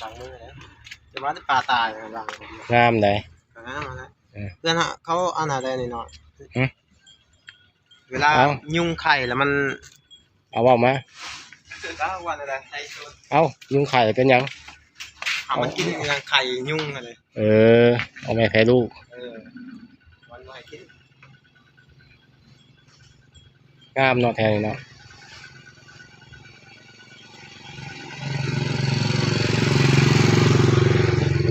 ລ້າງມືແລ້ວ ຈະມາແຕ່ປາຕາຍ ລ້າງ ງາມໃດ໋ ກໍງາມຫັ້ນແຫຼະ. ເອີ ເພື່ອນເຮົາ ເຂົາອັນນັ້ນໄດ້ໜ້ອຍໆ ຫຶ ເວລາ ເອົ້າ ຍຸງໄຂ່ແລ້ວມັນ ເອົາເວົ້າມາ ເອົາ ຍຸງໄຂ່ເປັນຫຍັງ? ເອົາ ມັນກິນໄຂ່ຍຸງຫັ້ນເດ. ເອີ ເອົາແມ່ໄຂ່ລູກ ເອີ ວັນໃໝ່ກິນ ງາມເນາະ ແຖວນີ້ເນາະ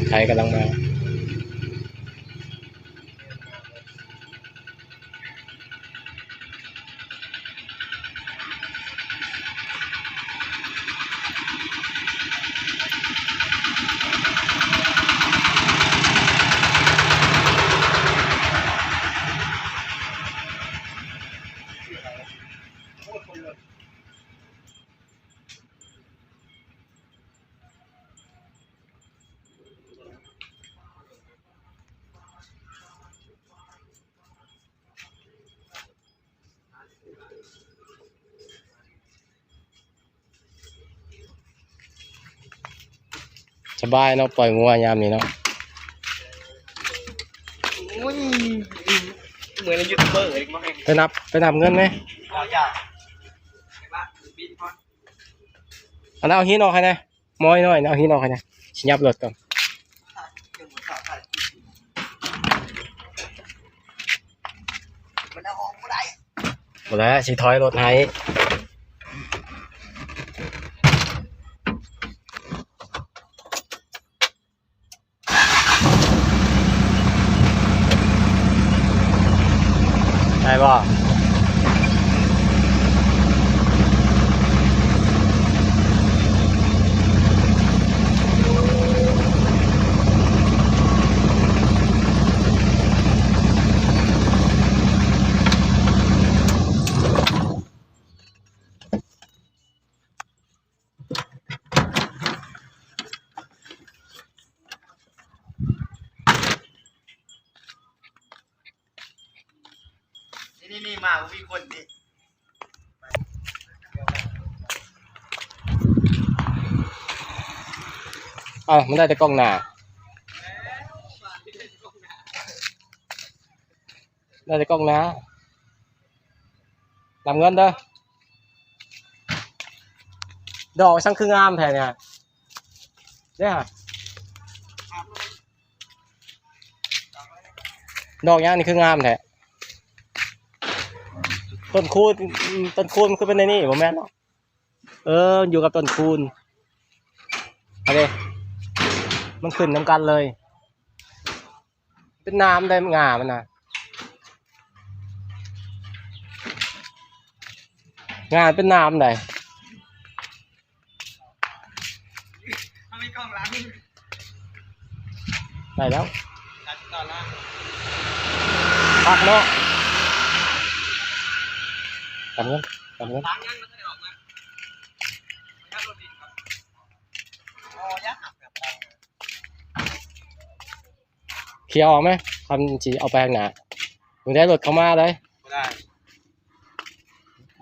ໄຖກຳລັງມາ. ສະບາຍເນາະ ປ່ອຍງົວຍາມນີ້ເນາະ. ໂອ້ຍ ເໝືອນຢູທູບເບີເລີຍ ໄປນັບ ໄປນັບເງິນແດ່. ອັນນັ້ນເອົາຫີນອອກໃຫ້ແດ່. ໝໍ້ນ້ອຍ ເອົາຫີນອອກໃຫ້ແດ່ ຊິຫຍັບລົດກ່ອນ. ມັນເອົາອອກບໍ່ໄດ້ ບໍ່ໄດ້ ຊິຖອຍລົດໃຫ້. ໄດ້ບໍ່? ນີ້ໆໆ ມາບໍ່ມີຄົນນີ້. ເອົ້າ ມັນໄດ້ແຕ່ກ້ອງໜ້າ ໄດ້ແຕ່ກ້ອງໜ້າ. ນຳເງິນເດີ. ດອກສັງຄືງາມແທ້ນີ້ ເດ້. ດອກຫຍັງນີ້ຄືງາມແທ້? ຕົ້ນຄູນ ຕົ້ນຄູນມັນຄືເປັນແນວນີ້ ບໍ່ແມ່ນເນາະ? ເອີ ຢູ່ກັບຕົ້ນຄູນ ອັນນີ້ ມັນຂຶ້ນນຳກັນເລີຍ. ເປັນໜາມໄດ໋ ງ່າມັນນະ ງ່າເປັນໜາມໄດ໋. ເຮົາມີກ້ອງຫຼັງ ໄດ້ແລ້ວ ຕັດຕໍ່ລະ ຄັກເນາະ. ກຳເງິນ ກຳເງິນ ເຄຍອອກໄໝ? ຄັນຊິເອົາໄປທາງໜ້າ ບໍ່ໄດ້ ລົດເຂົ້າມາໄດ໋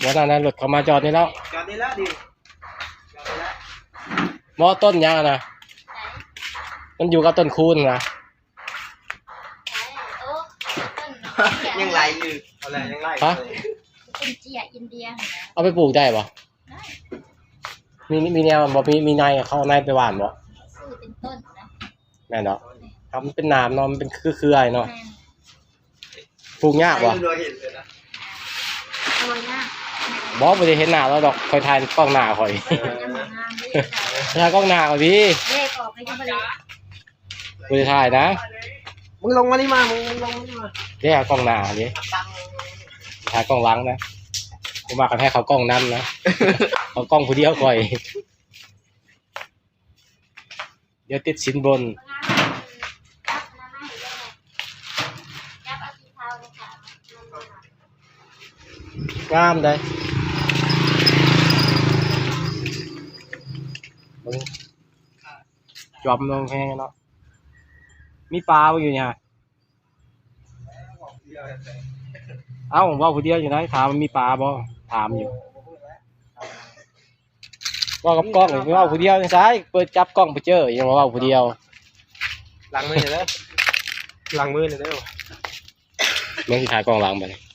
ບໍ່ໄດ້ ບໍ່ນັ້ນນະ ລົດເຂົ້າມາຈອດນີ້ແລ້ວ ຈອດນີ້ແລ້ວດິ ຈອດນີ້ແລ້ວ. ບໍ່ ຕົ້ນຫຍັງນະ ມັນຢູ່ກັບຕົ້ນຄູນນະ ຍັງໄຫຼຢູ່ ເອົາແຫຼະ ຍັງໄຫຼ ຮະ ຕົ້ນເຈ້ຍອິນເດຍຫັ້ນນະ ເອົາໄປປູກໄດ້ບໍ່? ໄດ້ ມີ ມີແນວບໍ່ ມີ ມີໃນ ເຂົາເອົາໃນໄປຫວ່ານບໍ່? ຊື້ເປັນຕົ້ນນະ ແມ່ນເນາະ ຖ້າມັນເປັນໜາມເນາະ ມັນເປັນເຄືອໆເນາະ ແມ່ນ ປູກຍາກບໍ່? ເອົາບໍ່ຍາກ ບໍ່ ບໍ່ໄດ້ເຫັນໜ້າລາວດອກ ຂ້ອຍຖ່າຍກ້ອງໜ້າຂ້ອຍ ເອີ ມັນຍັງບໍ່ງາມເດ້ ຖ່າຍກ້ອງໜ້າຂ້ອຍພີ້ ເລກອອກໄປຍັງບໍ່ໄດ້ ບໍ່ໄດ້ຖ່າຍນະ ມຶງລົງມານີ້ມາ ມຶງ ມຶງລົງມານີ້ມາ ເດ້ ເອົາກ້ອງໜ້າເດ້ ຖ່າຍກ້ອງຫຼັງນະ ບໍ່ມັກໃຫ້ເຂົາກ້ອງນຳນະ ເຂົາກ້ອງຜູ້ດຽວຂ້ອຍ. ດຽວຕິດສິນບົນ ງາມໄດ໋ ເບິ່ງ ຈອມລົງແຮງເນາະ ມີປາບໍ່ຢູ່ນີ້? ເອົ້າ ເວົ້າຜູ້ດຽວຢູ່ໃດ໋ ຖາມວ່າມີປາບໍ່ ຖາມຢູ່. ເວົ້າກັບກ້ອງ ເວົ້າຜູ້ດຽວຈັ່ງຊາຍ ເປີດຈັບກ້ອງໄປເຈີ ຍັງມາເວົ້າຜູ້ດຽວ. ລ້າງມືເດີ ລ້າງມືເດີ. ເບິ່ງຊິຖ່າຍກ້ອງຫຼັງບັດນີ້.